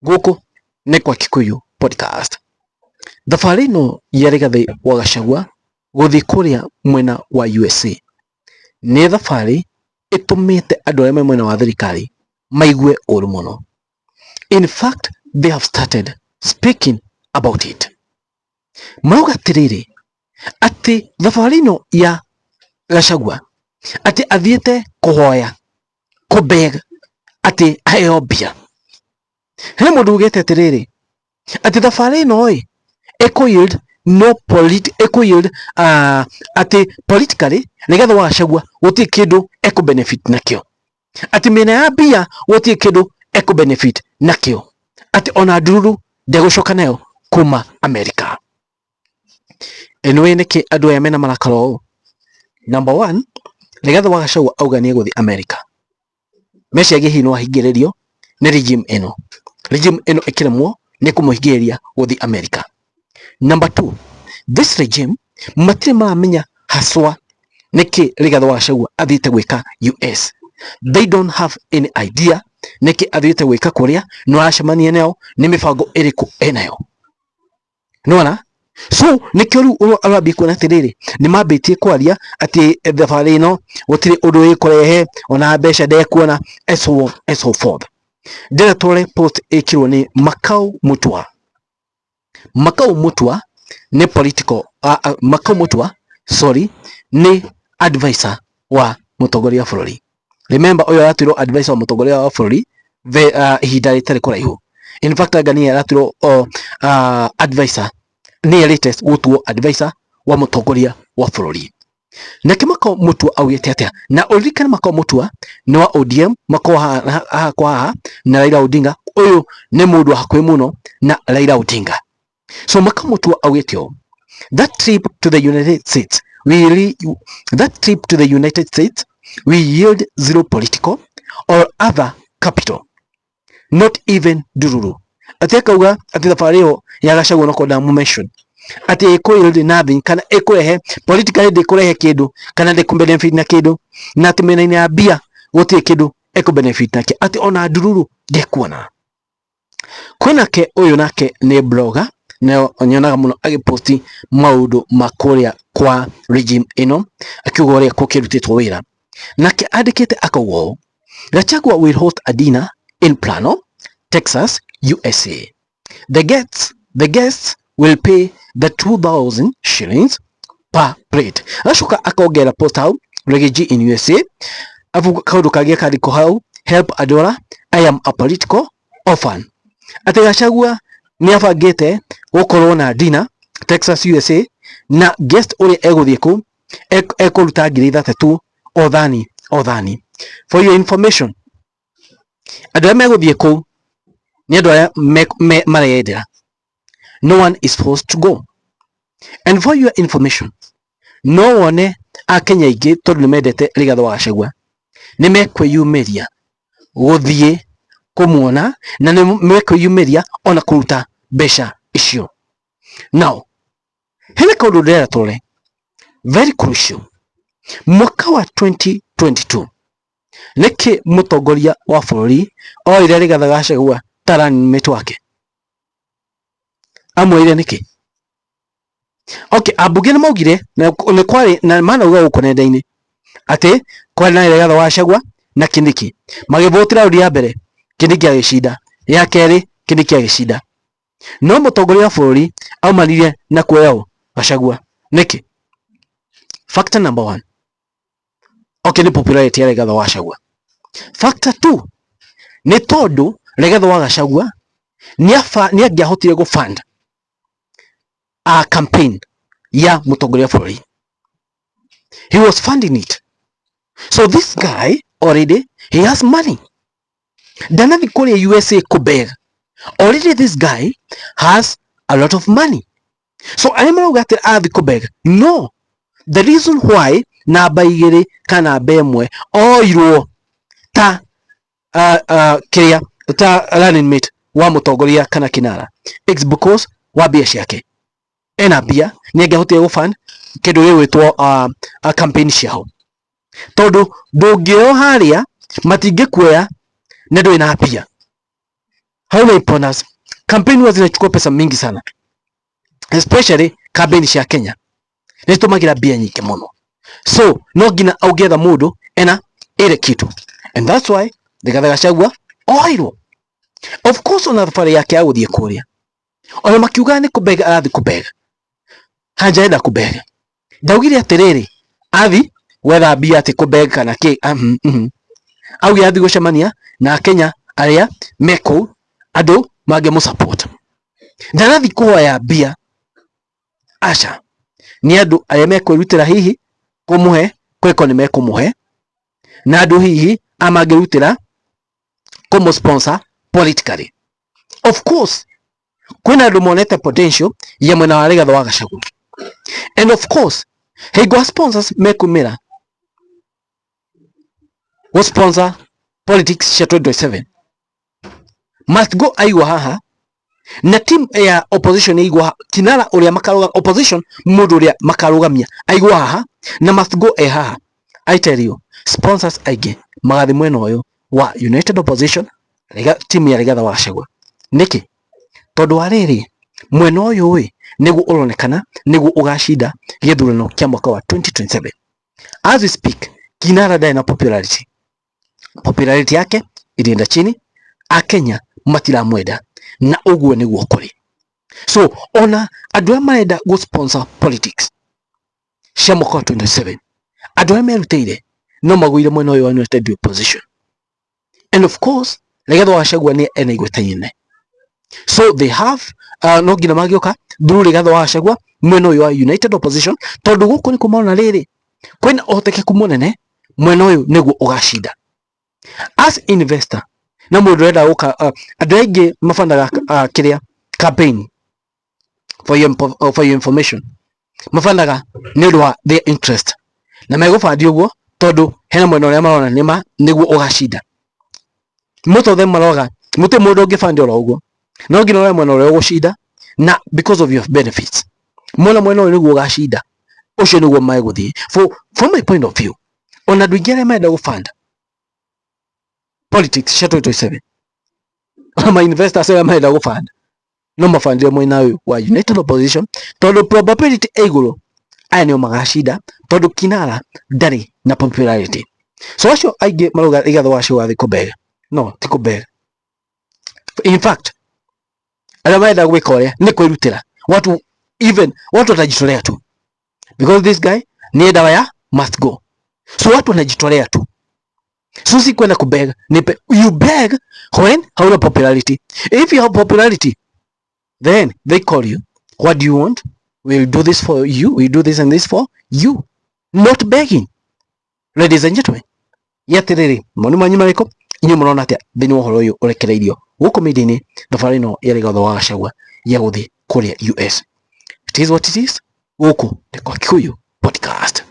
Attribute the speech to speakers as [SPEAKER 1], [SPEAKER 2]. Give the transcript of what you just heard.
[SPEAKER 1] Gũkũ nĩ kwa Kikuyu Podcast. Thabarĩ ĩno ya Rigathĩ wa Gachagua gũthiĩ kũrĩa mwena wa USA nĩ thabarĩ ĩtũmĩte andũ arĩa me mwena wa thirikari maigue ũru mũno. In fact, they have started speaking about it. Marauga atĩrĩrĩ, atĩ thabarĩ ĩno ya Gachagua atĩ athiĩte kũhoya kũbeg atĩ aheo mbia. He mũndũ ugĩte atĩrĩrĩ, atĩ thabarĩ ĩno ĩ ĩkũ yield no polit ĩkũ yield atĩ politically Rigathĩ wa Gachagua gũtirĩ kĩndũ ekũ benefit nakĩo, atĩ mĩena ya mbia gũtirĩ kĩndũ ekũ benefit nakĩo, atĩ ona ndururu ndegũcoka nayo kuma Amerika. Anyway, nĩkĩ andũ aya mena marakara ũũ? Number one, Rigathĩ wa Gachagua auga nĩ egũthiĩ Amerika. Meciagia hihi no ahingĩrĩrio nĩ regime ĩno. Regime ĩno ĩkĩremwo nĩ kũmũhingĩrĩria gũthiĩ Amerika. Number two, this regime matirĩ maramenya haswa nĩkĩ Rigathĩ wa Gachagua athiĩte gwĩka US. They don't have any idea nĩkĩ athiĩte gwĩka kũrĩa, no aracemania nao, nĩ mĩbango ĩrĩkũ enayo. Nĩwona? So nĩkĩo rĩu ũrambia kuona atĩrĩrĩ, nĩ mambĩtie kwaria atĩ thabarĩ ĩno gũtirĩ ũndũ ĩkũrehe, ona mbeca ndekuona and so on and so forth. Ndĩrenda tũrore post ĩkirwo nĩ Makau Mutua. Makau Mutua nĩ political Makau Mutua, sorry, nĩ advisor wa mũtongoria wa bũrũri. Remember ũyũ aratuirwo advisor wa mũtongoria wa bũrũri ihinda rĩtarĩ kũraihu. In fact anga nĩye aratuirwo advisor, nĩye latest gũtuo advisor wa mũtongoria wa bũrũri. Nake Makau Mutua augĩte atĩa? Na ũririkane Makau Mutua nĩ wa ODM, Makau haha kwa haha na Raila Odinga, ũyũ nĩ mũndũ wa hakuhĩ mũno na Raila Odinga. So Makau Mutua augĩte ũũ, that trip to the United States will that trip to the United States will yield zero political or other capital, not even ndururu. Atĩ akauga atĩ thabarĩ ĩyo ya Gachagua no kwenda mention atĩ ĩkũ yield nothing, kana ĩkũrehe politically ndĩkũrehe kĩndũ kana ndĩkũ benefit na kĩndũ, na atĩ mĩena-inĩ ya mbia gũtirĩ kĩndũ ĩkũ benefit nakĩo, atĩ ona ndururu ndĩkuona. Kwĩnake ũyũ nake nĩ blogger na nyonaga mũno agĩposti maũndũ ma kũrĩa kwa regime ĩno, akiuga ũrĩa gũkĩrutĩtwo wĩra. Nake andĩkĩte akauga ũũ, Gachagua will host a dinner in Plano, Texas, USA. The guests will pay the 2000 shillings per plate. Agacoka akongera post hau, Riggy in USA. Abu kaũndũ kangĩ akandĩkwo hau, help Adora, I am a political orphan. Atĩ Gachagua nĩ abangĩte gũkorwo na dinner Texas, USA, na guest ũrĩa egũthiĩ kũu ekũruta 3000 o thani o thani. For your information, andũ arĩa megũthiĩ kũu nĩ andũ arĩa mareyendera. No one is forced to go. And for your information, no wone Akenya aingĩ tondũ nĩ mendete Rigathĩ wa Gachagua nĩ mekwĩyumĩria gũthiĩ kũmuona na nĩ mekwĩyumĩria ona kũruta mbeca icio. Now, hena kaũndũ ndĩrenda tũrore very crucial. Mwaka wa 2022 nĩkĩ mũtongoria wa bũrũri oire Rigathĩ Gachagua ta running mate wake? Amwĩrire nĩkĩ? Okay, ambunge nĩ maugire na nĩ kwarĩ na manauga gũkũ nenda-inĩ atĩ kwarĩ na Rigathĩ wa Gachagua na Kindiki. Magĩvũtĩra raundi ya mbere, Kindiki agĩcinda, ya kerĩ Kindiki agĩcinda. No mũtongoria wa bũrũri aumanire na kuoya ũ? Gachagua. Nĩkĩ? Factor number one, okay, nĩ popularity ya Rigathĩ wa Gachagua. Factor two, nĩ tondũ Rigathĩ wa Gachagua nĩ angĩahotire gũ fund a campaign ya mũtongoria wa bũrũri. He was funding it. So this guy already he has money. Ndanathi kũrĩa USA kũbeg. Already this guy has a lot of money. So arĩa marauga atĩ arathiĩ kũbeg, no. The reason why namba igĩrĩ kana namba ĩmwe oirwo ta kĩrĩa ta running mate wa mũtongoria kana kinara, it's because wa mbia ciake. Ena mbia, nĩ angĩahotire gũ-fund kĩndũ gĩgwĩtwo campaign ciao, tondũ ndũngĩoywo harĩa matingĩkuoya na ndũrĩ na mbia. Hauna importance. Campaign huwa zinachukua pesa mingi sana, especially campaign cia Kenya nĩ tũmagira mbia nyingĩ mũno. So no nginya ũngĩetha mũndũ ena ile kitu, and that's why Rigathi Gachagua oirwo. Of course, ona thabarĩ yake ya gũthiĩ kũrĩa, ona makiuga nĩ kũbega arathiĩ kũbega, hajaenda kũbega. Ndaugire atĩrĩrĩ, athi gwetha mbia atĩ kũbega kana kĩ. Augire athi gũcemania na Akenya arĩa me kũu, andũ mangĩmũ support. Ndarathi kũhoya mbia, aca. Nĩ andũ arĩa mekwĩrutĩra hihi kũmũhe kwĩko nĩ mekũmũhe, na andũ hihi amangĩrutĩra kũmũ sponsor politically. Of course, kwĩna andũ monete potential ya mwena wa Rigathi wa Gachagua, and of course hingo sponsors mekumĩra gũ sponsor politics cia 2027, must go aigwo haha na team ya opposition aigwo kinara uria makaruga opposition, mundu uria makarugamia aigwo haha na must go e haha. I tell you, sponsors aingĩ magathi mwena ũyũ wa United Opposition, team ya Rigathi wa Gachagua. Nĩkĩ? Tondũ wa rĩrĩ, mwena ũyũ ĩ nĩguo ũronekana nĩguo ũgacinda gĩthurano kĩa mwaka wa 2027. As we speak, kinara ndarĩ na popularity. Popularity yake ilienda chini. Akenya matiramwenda, na ũguo nĩguo kũrĩ. So ona andũ arĩa marenda gũ sponsor politics cia mwaka wa 27, andũ arĩa merutĩire no magũire mwena ũyũ wa United Opposition. And of course, Rigathi wa Gachagua nĩ ena igweta inene, so they have no nginya mangĩũka through Rigathi wa Gachagua mwena ũyũ wa United Opposition, tondũ gũkũ nĩkuo marona rĩrĩ kwĩna ũhotekeku mũnene mwena ũyũ nĩguo ũgacinda. As investor na mũndũ ũrenda gũka, andũ aingĩ mabandaga kĩrĩa campaign, for your information, mabandaga nĩ ũndũ wa their interest, na megũbandi ũguo tondũ hena mwena ũrĩa marona nĩma nĩguo ũgacinda. Most of them maroga mũtĩ mũndũ ũngĩbandi oro ũguo, no nginya ũrore mwena ũrĩa ũgũcinda, na because of your benefits mwena mwena ũyũ nĩguo ũgacinda, ũcio nĩguo megũthiĩ. For from my point of view, ona andũ aingĩ arĩa marenda gũbanda politics cia 2027, ona ma investors arĩa marenda gũbanda, no mabandire mwena ũyũ wa United Opposition, tondũ probability ĩ igũrũ aya nĩo magacinda, tondũ kinara ndarĩ na popularity. So acio aingĩ marauga Rigathi wa Gachagua athiĩ kũbega, no ti kũbega. In fact, arĩa marenda gwĩka ũrĩa nĩ kwĩrutĩra, watu, even watu watajitolea tu, because this guy ni dawa ya must go. So watu wanajitolea tu. So si kwenda kubeg. Nipe, you beg when hauna popularity. If you have popularity, then they call you, "What do you want? We'll do this for you. We'll do this and this for you." Not begging, ladies and gentlemen. Yatiriri, moni manyu marĩkũ? Inyuĩ mũrona atĩa thĩinĩ wa ũhoro ũyũ ũrekereirio gũkũ media-inĩ, thabarĩ ĩno ya Rigathi wa Gachagua ya gũthiĩ kũrĩa US? It is what it is. Gũkũ nĩ kwa Kikuyu Podcast.